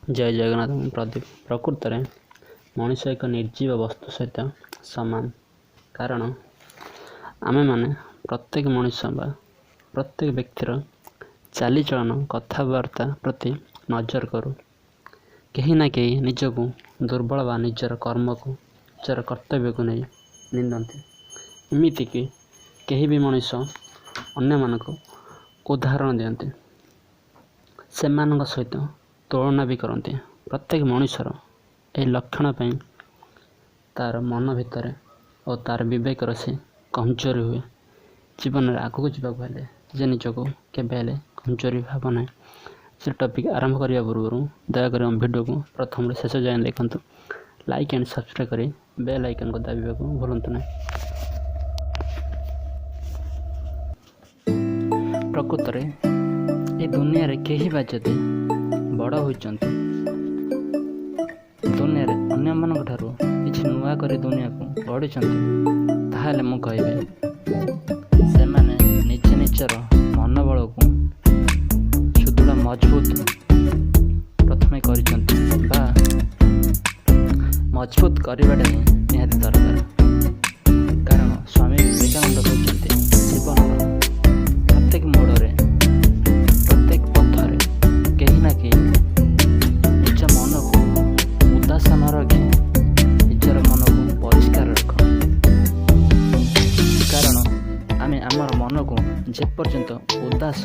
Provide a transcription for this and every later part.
ଜୟ ଜଗନ୍ନାଥ। ମୁଁ ପ୍ରଦୀପ। ପ୍ରକୃତରେ ମଣିଷ ଏକ ନିର୍ଜୀବ ବସ୍ତୁ ସହିତ ସମାନ, କାରଣ ଆମେମାନେ ପ୍ରତ୍ୟେକ ମଣିଷ ବା ପ୍ରତ୍ୟେକ ବ୍ୟକ୍ତିର ଚାଲିଚଳନ, କଥାବାର୍ତ୍ତା ପ୍ରତି ନଜର କରୁ। କେହି ନା କେହି ନିଜକୁ ଦୁର୍ବଳ ବା ନିଜର କର୍ମକୁ, ନିଜର କର୍ତ୍ତବ୍ୟକୁ ନେଇ ନିନ୍ଦନ୍ତି। ଏମିତିକି କେହି ବି ମଣିଷ ଅନ୍ୟମାନଙ୍କୁ ଉଦାହରଣ ଦିଅନ୍ତି, ସେମାନଙ୍କ ସହିତ ତୁଳନା ବି କରନ୍ତି। ପ୍ରତ୍ୟେକ ମଣିଷର ଏହି ଲକ୍ଷଣ ପାଇଁ ତା'ର ମନ ଭିତରେ ଓ ତା'ର ବିବେକର ସେ କମଜୋରି ହୁଏ। ଜୀବନରେ ଆଗକୁ ଯିବାକୁ ହେଲେ ଯେ ନିଜକୁ କେବେ ହେଲେ କମଜୋରି ଭାବ ନାହିଁ। ସେ ଟପିକ୍ ଆରମ୍ଭ କରିବା ପୂର୍ବରୁ ଦୟାକରି ଆମ ଭିଡ଼ିଓକୁ ପ୍ରଥମରୁ ଶେଷ ଯାଏଁ ଦେଖନ୍ତୁ। ଲାଇକ୍ ଆଣ୍ଡ ସବସ୍କ୍ରାଇବ୍ କରି ବେଲ୍ ଆଇକନ୍କୁ ଦାବିବାକୁ ଭୁଲନ୍ତୁ ନାହିଁ। ପ୍ରକୃତରେ ଏ ଦୁନିଆରେ କେହି ବା ଯଦି ବଡ଼ ହୋଇଛନ୍ତି, ଦୁନିଆରେ ଅନ୍ୟମାନଙ୍କ ଠାରୁ କିଛି ନୂଆ କରି ଦୁନିଆକୁ ଗଢ଼ିଛନ୍ତି, ତାହେଲେ ମୁଁ କହିବି ସେମାନେ ନିଜେ ନିଜର ମନୋବଳକୁ ସୁଦୃଢ଼ ମଜବୁତ ପ୍ରଥମେ କରିଛନ୍ତି ବା ମଜବୁତ କରିବାଟା ହିଁ ନିହାତି ଦରକାର। କାରଣ ସ୍ୱାମୀ ବିବେକାନନ୍ଦ କହିଛନ୍ତି, ଜୀବନର ପ୍ରତ୍ୟେକ ମୋଡ଼ରେ, ପ୍ରତ୍ୟେକ ପଥରେ କେହି ନା କେହି ନିଜ ମନକୁ ଉଦାସ ନ ରଖି ନିଜର ମନକୁ ପରିଷ୍କାର ରଖ। କାରଣ ଆମେ ଆମର ମନକୁ ଯେପର୍ଯ୍ୟନ୍ତ ଉଦାସ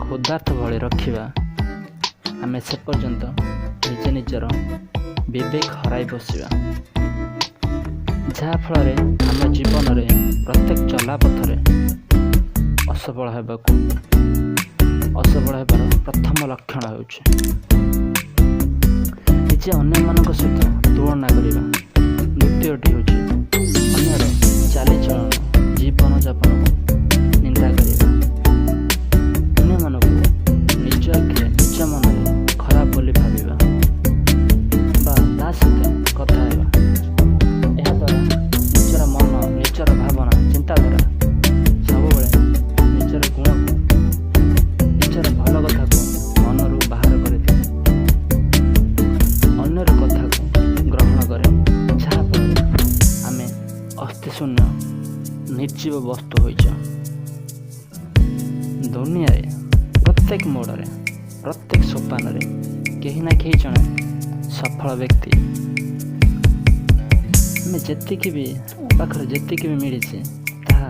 କ୍ଷୁଧାର୍ଥ ଭଳି ରଖିବା, ଆମେ ସେ ପର୍ଯ୍ୟନ୍ତ ନିଜେ ନିଜର ବିବେକ ହରାଇ ବସିବା, ଯାହାଫଳରେ ଆମ ଜୀବନରେ ପ୍ରତ୍ୟେକ ଚଲାପଥରେ ଅସଫଳ ହେବାକୁ ଅସଫଳ ହେବାର ପ୍ରଥମ ଲକ୍ଷଣ ହେଉଛି ନିଜେ ଅନ୍ୟମାନଙ୍କ ସହିତ ତୁଳନା କରିବା। ଦ୍ୱିତୀୟଟି ହେଉଛି ଅନ୍ୟର ଚାଲିଚଳନ, ଜୀବନଯାପନକୁ ନିନ୍ଦା କରିବା, ଅନ୍ୟମାନଙ୍କୁ ନିଜ ଆଖିରେ, ନିଜ ମନରେ ଖରାପ ବୋଲି ଭାବିବା ବା ତା ସହିତ କଥା ହେବା। ଏହାଦ୍ୱାରା ନିଜର ମନ, ନିଜର ଭାବନା, ଚିନ୍ତାଧାରା ସବୁବେଳେ ନିଜର ଗୁଣକୁ, ନିଜର ଭଲ କଥାକୁ ମନରୁ ବାହାର କରିଦିଏ, ଅନ୍ୟର କଥାକୁ ଗ୍ରହଣ କରେ, ଯାହାଫଳରେ ଆମେ ଅସ୍ଥିଶୂନ୍ୟ ନିର୍ଜୀବ ବସ୍ତୁ ହୋଇଯାଉ। ଦୁନିଆରେ ପ୍ରତ୍ୟେକ ମୋଡ଼ରେ, ପ୍ରତ୍ୟେକ ସୋପାନରେ କେହି ନା କେହି ଜଣେ ସଫଳ ବ୍ୟକ୍ତି। ଆମେ ଯେତିକି ବି ପାଖରେ ଯେତିକି ବି ମିଳିଛି, ତାହା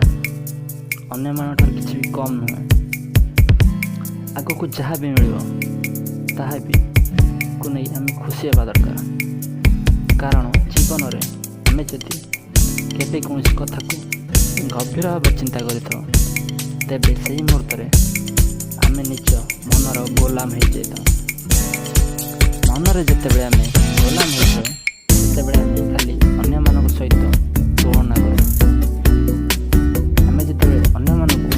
ଅନ୍ୟମାନଙ୍କଠାରୁ କିଛି ବି କମ୍ ନୁହେଁ। ଆଗକୁ ଯାହା ବି ମିଳିବ, ତାହା ବି କୁ ନେଇ ଆମେ ଖୁସି ହେବା ଦରକାର। କାରଣ ଜୀବନରେ ଆମେ ଯଦି କେବେ କୌଣସି କଥାକୁ ଗଭୀର ଭାବେ ଚିନ୍ତା କରିଥାଉ, ତେବେ ସେହି ମୁହୂର୍ତ୍ତରେ ଆମେ ନିଜ ମନର ଗୋଲାମ ହେଇଯାଇଥାଉ। ମନରେ ଯେତେବେଳେ ଆମେ ଗୋଲାମ ହେଇଯାଉ, ସେତେବେଳେ ଆମେ ଖାଲି ଅନ୍ୟମାନଙ୍କ ସହିତ ତୁଳନା କରୁ। ଆମେ ଯେତେବେଳେ ଅନ୍ୟମାନଙ୍କୁ